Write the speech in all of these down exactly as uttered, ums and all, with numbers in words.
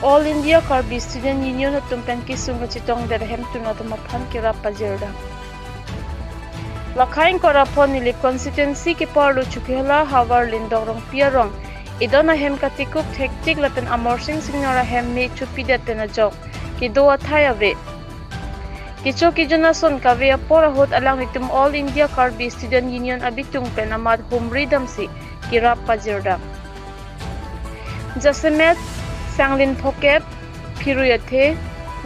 All India Karbi Student Union atum pen kesung kachetongdet ahemtun atum aphan kerap pajirdam. Lakhai ingkoi ra pho Nilip constituency keparlo Chokihola havar Lindok Rongpi arong edon ahem katekup thektik lapen Amarsing Singnar ahem me chopidet pen ajok kedo athai ave. Kecho kejun ason kave apor ahut alanglitum All India Karbi Student Union abitung pen amat humri damsi kerap pajirdam. Jasemet sanglin phokep, phirui athe,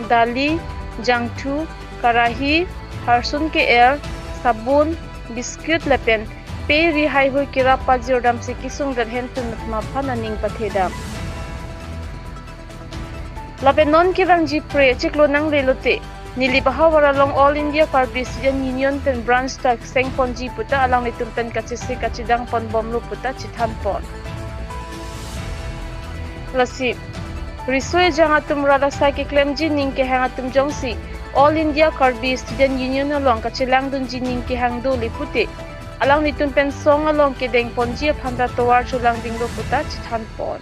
dali, jangthu, karahi, harsun ke-er, sabun, biscuit lapen pe ri haihui kerap pajirdamsi kesungdet ahemtun atum aphan aning pathedam. Lapen non kevangji pre chiklo nanglelote Nilip ahavar along All India Karbi Student Union pen branch ta sengponji puta alanglitum pen kachesik kachedang ponbomlo puta chethanpon. Lasi riso ejang atum rat asai keklemji ning kehang atum jongsi All India Karbi Student Union along kachelangdunji ning kehang dole pute alanglitum pen song along kedengponji aphan ta tovar cholangdinglo puta chethanpon.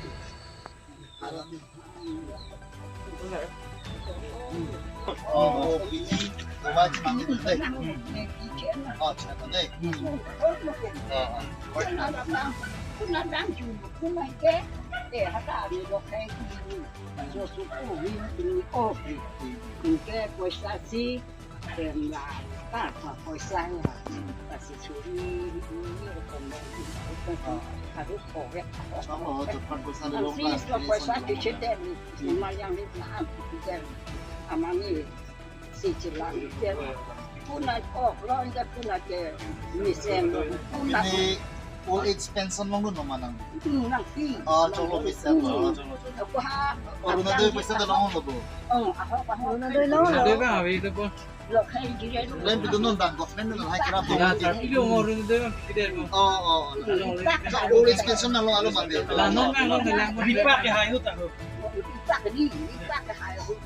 Pini old age pension longdun ma nang? Hmm, nangpi. Oh, cholo pension. Hmm. Oh, cholo, cholo. Aku ha. Orunodoi pension ta longlo bo? Oh, aku, aku. Orunodoi longlo. Orunodoi abang ave itu bo. Lo khai jire lo. Lain pidun non bang, government non hai kerap. Ya, tapi lo Orunodoi abang pide bo. Oh, oh, oh. Hmm. So, old age pension na lo alo mati. La non bang, non bang. Lipa ke hai hut ako. Lipa ke ni, lipa ke hai hut.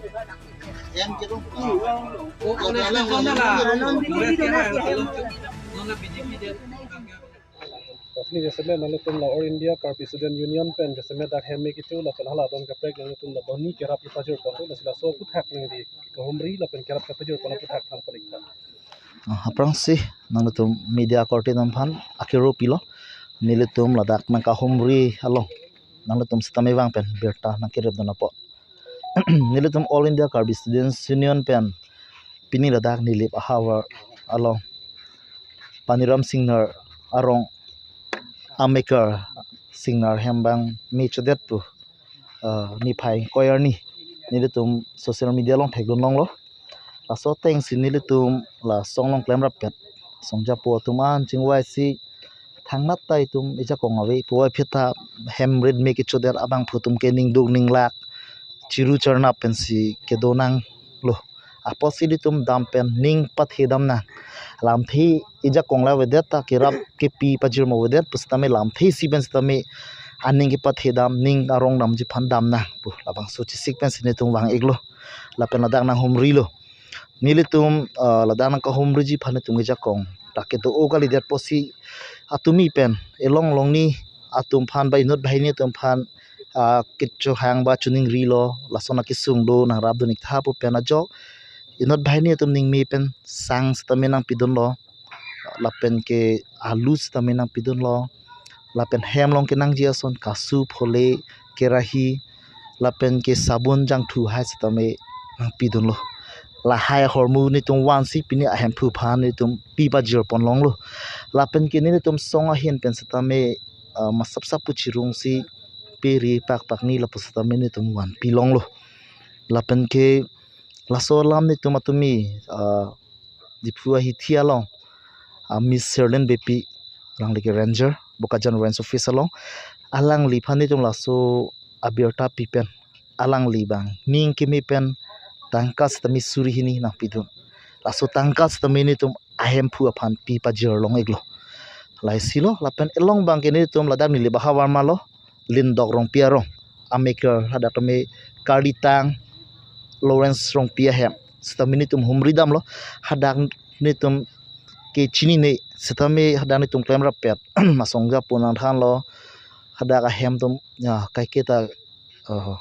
Em ke lo. Hmm, longlo. Oh, old age pension na la. Non ke hai hut. Non la B J P de. Pini jasemet nanglitum la All India Karbi Student Union pen jasemet dak hem me kecho lapen hala adon kaprek nanglitum la doni kerap kepajirponlo, lasi laso aphuthak nangli kehumri lapen kerap kepajirpon aphuthak than panik tha. Ah, aphrangsi nanglitum media akorte atum aphan akero pilo. Nelitum ladak nangkahumri along nanglitum sitame vang pen birta nangkerepdun apot. Nelitum All India Karbi Students Union pen pini ladak Nilip ahavar along Paniram Singnar arong ameker Singnar hem abang me chodet pu, eh, niphai ingkoi arni nelitum social media along thekdun longlo. Laso atengsi nelitum la song along klemrappet songjapo atum an chingvaisi thangnat ta itum ejakong ave puvoiphit ta hem rit me kechodet abangphu atum ke ningduk ninglak chiru charnap pensi kedo nanglo. Apotsi ilitum dam pen ning pathedam nang. Lamthe ejakong la avedet ta kerap kepi pajirmo avedet pusitame lamthe isi pen sitame aning kepathedam ning arong damji aphan dam nang pu labangso chesik pensi nelitum vang-iklo. Lapen ladak nanghumrilo. Nelitum, ah, ladak nangkahumriji aphan nelitum ejakong ta kedo-o kalidet apotsi atumi pen elong longni atum aphan ba inut banghini atum aphan, ah, kechohang ba choningrilo, lason akesung do nangrapdun-ik tha pu pen ajok inut banghini atum ningme pen sang sitame nangpidunlo, lapen ke alu sitame nangpidunlo, lapen hem along kenangji ason kasu, phole, kerahi, lapen ke sabun, jangthu hai sitame nangpidunlo. Lahai ahormu nelitum vansi pini ahemphu aphan nelitum pi pajirpon longlo. Lapen ke nelitum song ahin pen sitame, ah, masapsap pu chirungsi pe ri pakpakni lapu sitame nelitum vanpi longlo. Lapen ke laso alam nelitum atumi, ah, Diphu ahithi along, ah, Miss Sherlyn Beypi, alangli ke ranger, Bokajan Range Office along, alangliphan nelitum laso abirta pi pen alangli abang ning keme pen tangka sitame suri hini nangpidun. Laso tangka sitame nelitum ahemphu aphan pi pajir long-iklo. Laisilo lapen elong abang ke nelitum ladak Nilip ahavar malo, Lindok Rongpi arong ameker hadak tame Karlitang Lawrence Rongpi ahem sitame nelitum humri damlo. Hadak nelitum kechinine sitame hadak nelitum klemrappet masongjapo nangthanlo. Hadak ahem atum ya kaiketa, oh,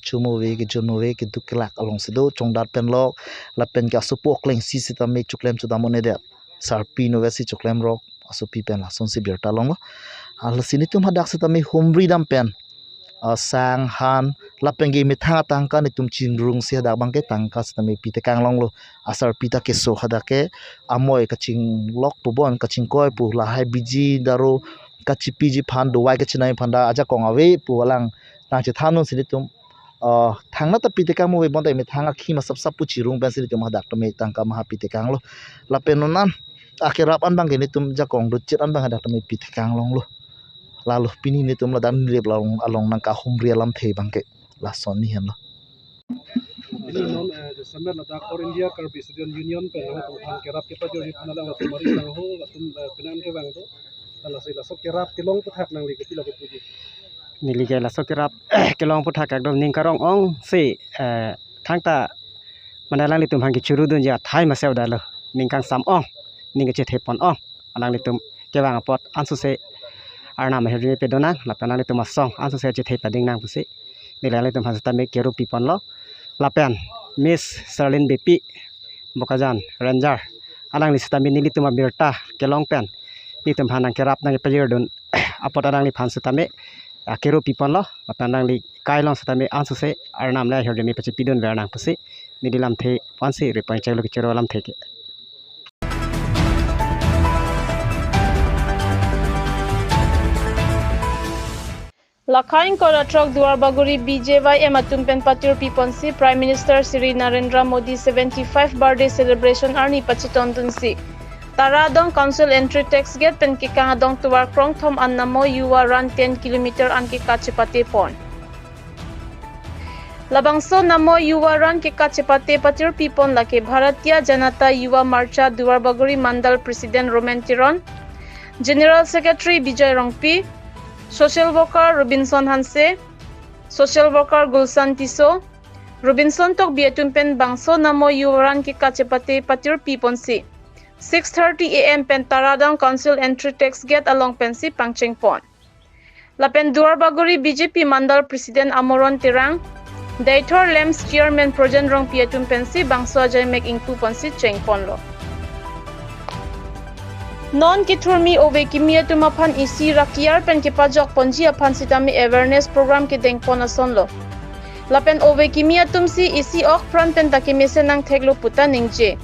chomove, kejunmove, keduk kelak alongsi do, chongdat pen lok, lapen ke asopo okleng isi sitame choklem chodam un-edet. Sarpi nove si choklem rok, asopi pen lasonsi birta longlo. Lasi nelitum hadak sitame humri dam pen, ah, sang, han, lapen ke methang atangka nelitum chingrungsi hadak abangke tangka sitame pitekang longlo. Asarpi ta keso hadak ke amoi kachinglok pu bon, kachingkoi pu, lahai biji daro kachipiji aphan, dovai kachinai aphan ta ajakong ave pu alang nangchethan unsi nelitum, ah, thangnat ta pitekang mo ave, bonta methang akhi masap sap pu chirung pensi nelitum hadak tame tangka maha pitekanglo. Lapen non an akerap an abangke nelitum ajakong dochit an abang hadak tame pitekang longlo. Lalo pini nelitum ladak Nilip along, along nangkahumri alamthe abangke lason ni henlo. Pini non, eh, December ladak All India Karbi Student Union pen nangtum aphan kerap kepajirji aphan alangtum mari sang ho, latum, eh, penang kevang do. Lasi laso kerap kelong aphuthak nangli kopilo kopuji? Neli ke laso kerap kelong aphuthak ekdom ning karong ongsi, eh, thangta mane alanglitum aphan kechuru dunji athai masi avelo, ning kangsam ong, ning kachethe pon ong. Alanglitum kevang apot ansose Arnam ahirjume pedonang, lapen alanglitum asong ansose chethe pading nang pusi neli alanglitum aphan sitame kero piponlo. Lapen Miss Serlin Beypi, Bokajan Ranger, alangli sitame nelitum abirta kelong pen nelitum aphan nangkerap nangpajirdun apot alangliphan sitame, ah, kero piponlo, lapen alangli kai along sitame ansose Arnam le ahirjume pachepidun ver nang pusi neli lamthe aphansi report chenglo, kechoro alamthe ke. Lakha ingkoi ra throk Duarbagori B J Y M atum pen patirpi ponsi Prime Minister Shri Narendra Modi seventy-five birthday celebration arni pachetongdunsi Taradong Council Entry Tax Gate pen kekang adong tovar krongthom an Namo Yuva Run ten kilometer an kekachepate pon. Labangso Namo Yuva Run kekachepate patirpi pon lake Bharatiya Janata Yuva Morcha Duarbagori Mandal President Roman Teron, General Secretary Bijoy Rongpi, Social Worker Robinson Hanse, Social Worker Gulshan Tisso, Robinson Tokbi atum pen bangso Namo Yuva Run kekachepate patirpi ponsi six thirty A M pen Taradong Council Entry Tax Gate along pensi pangcheng pon. Lapen Duarbagori B J P Mandal President Amoron Terang, Deithor Lamps Chairman Projen Rongpi atum pensi bangso ajaimek ingpu ponsi cheng ponlo. Non kethurmi ove kimi atum aphan isi ra kiar pen kepajok ponji aphan sitame awareness program kedeng pon asonlo. Lapen ove kimi atumsi isi ok pran pen ta kemesen nangtheklo puta ningje.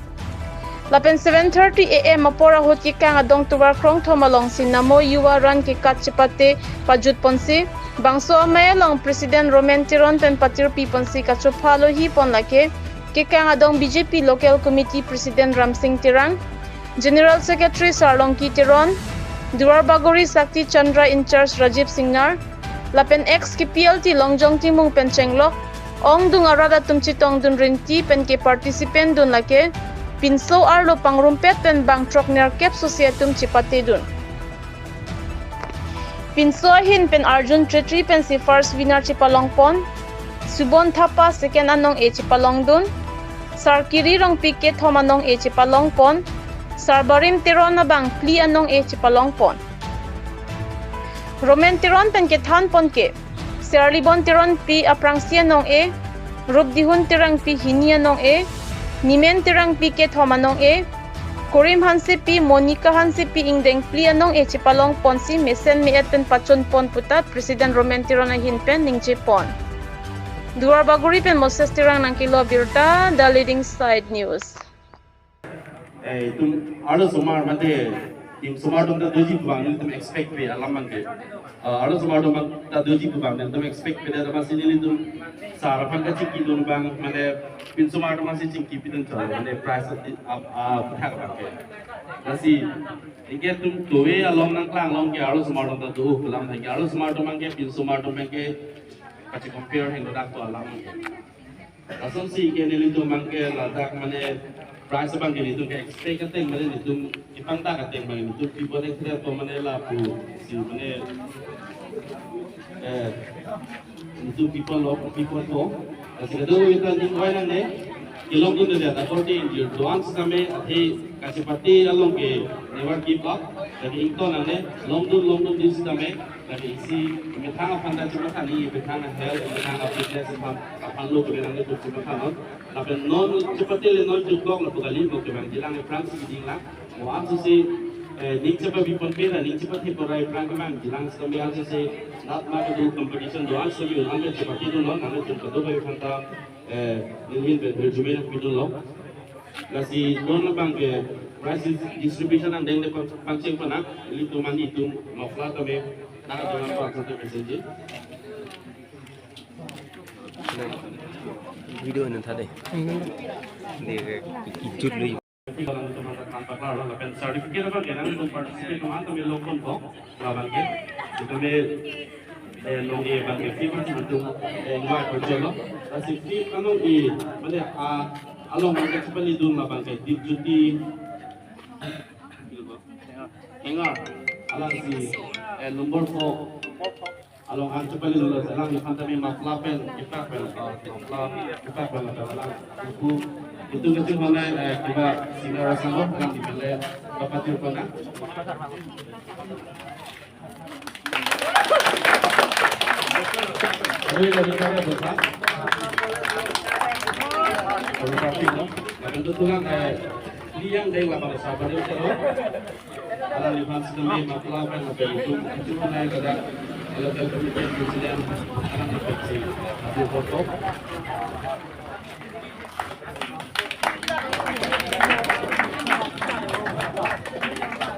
Lapen seven thirty A M apor ahut kekang adong tovar krongthom alongsi Namo Yuva Run kekachepate pajut ponsi bangso amei along President Roman Teron pen patirpi ponsi kachopha lohi pon lake kekang adong B J P Local Committee President Ramsing Terang, General Secretary Sarlongki Teron, Duarbagori Sakti Chandra in-charge Rajiv Singnar, lapen ex K P L T Longjong Timung pen chenglok ongdung arat atum chetongdun rinti pen ke participant dun lake pinso arlo pangrumpet pen bang throk nerkep sosi atum chepatedun. Pinso ahin pen Arjun Chetri pensi first winner chepalong pon, Subon Thapa second anong-e chepalongdun, Sarkiri Rongpi kethom anong-e chepalong pon, Sarbarim Teron abang phli anong-e chepalong pon. Roman Teron pen kethan pon ke Serlibon Teronpi aphrangsi anong-e, Rupdihun Terangpi hini anong-e, Nimen Terangpi kethom anong-e, Korim Hansepi, Monica Hansepi ingdeng phli anong-e chepalong ponsi mesen me-et pen pachun pon puta President Roman Teron ahin pen ningje pon. Duarbagori pen Moses Terang nangkelo birta, The Leading Side News. Eh, itum arlosomar mate, itum somar atum ta doji pu abang nelitum expect pe alam abangke. Ah, arlosomar atum ta doji pu abang nelitum expect pe, amatsi nelitum sar aphan kachingkidun abang, mane, pinsomar atum si chingki pidun chot, mane, prize ati, ah, ah, aphuthak abangke. Lasi, anke itum tove along nangklang along ke arlosomar atum ta do pu alam abangke, arlosomar atum abangke, pinsomar atum abangke, kachi compare hendo dak to alam abangke. Lasonsi ke nelitum abangke ladak, mane, prize abangke nelitum ke expect ateng, mane, nelitum kepangdak ateng, mane, nelitum people ek thre to, mane, lapu si, mane, eh, nelitum people lo, people ko. Lasi kedo kita ning wai nangne, kelongdunde, according to doan sitame athe kachepate along ke never give up. Jadi ington nangne longdun longdun di sitame, jadi isi methang aphan ta cuma kani, methang health, methang fitness aphan, aphan lo kami nangne tu cuma kanon. Lapen non chepate le non juklok lapu kali, mo kevangjilang aphrangsi dinglang. Mo ansose, eh, ning chepabi ponpe ra, ning chepathe pon ra aphrang kevangjilang sitame ansose, nat ma kedo competition do-an sitame ulang ke chepatedunlo, nanglitum kadokave aphan ta, eh, nelihin pen resume nangpidunlo. Lasi non abang ke prize distribution angdeng le pang-, pangcheng pon nang, ilitum mani atum muffler tame, nang atum apa kata message. Video ini tadi. Di kijut lui. Certificate abang ke nangtum participate abang tame longpon kok, labang ke. Tame, eh, long abang ke fee abang nangtum, eh, ngai pon chelo. Lasi fee anong i, mane, ah, along abang ke chepalidun labang ke Dipjyoti Engar, alangsi, eh, number four. Along an chepalidunlo, alangliphan tame muffler pen, kipak pen, ah, muffler, kipak pen, ah, alang. Ipu, itum itum mana, eh, kiba singer asongo, alangliphan le, bapak tu kona. Aduh, ini kita ada dosa. Dosa sih, no? Nah, tentu tulang, eh, liang deh, lah, pada sabar itu, no? Alangliphan sitame muffler pen lapen itum, itum nai kada, local committee president, alangliphan si, aduh, foto.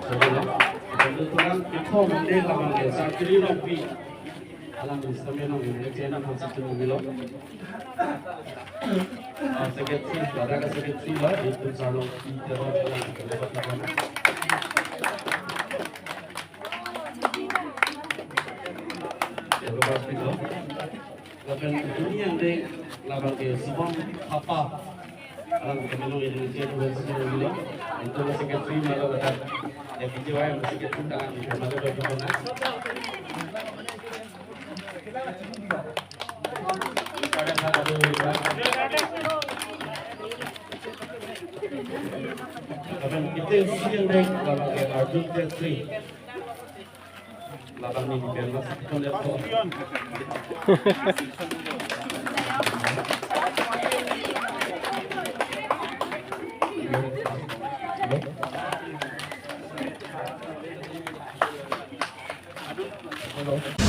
Jadi, no? Tentu tulang, kita mending lawan desa, jadi, no, pi. Alang instrument nang ini channel masih cuma bilo. Ah, secretary, pada ke secretary lah, itu calon kita lah, kita dapat apa? Ya, lepas itu, lapen dunia yang deh, labang ke semua apa? Alang kami nong Indonesia itu masih cuma bilo. Itu masih secretary malah ada. Ya, B J Y masih secretary tangan, malah ada di mana? Lapen kita siang dek, labang ke Arjun Chestri. Labang ni pen mas kon ya ko. Hello.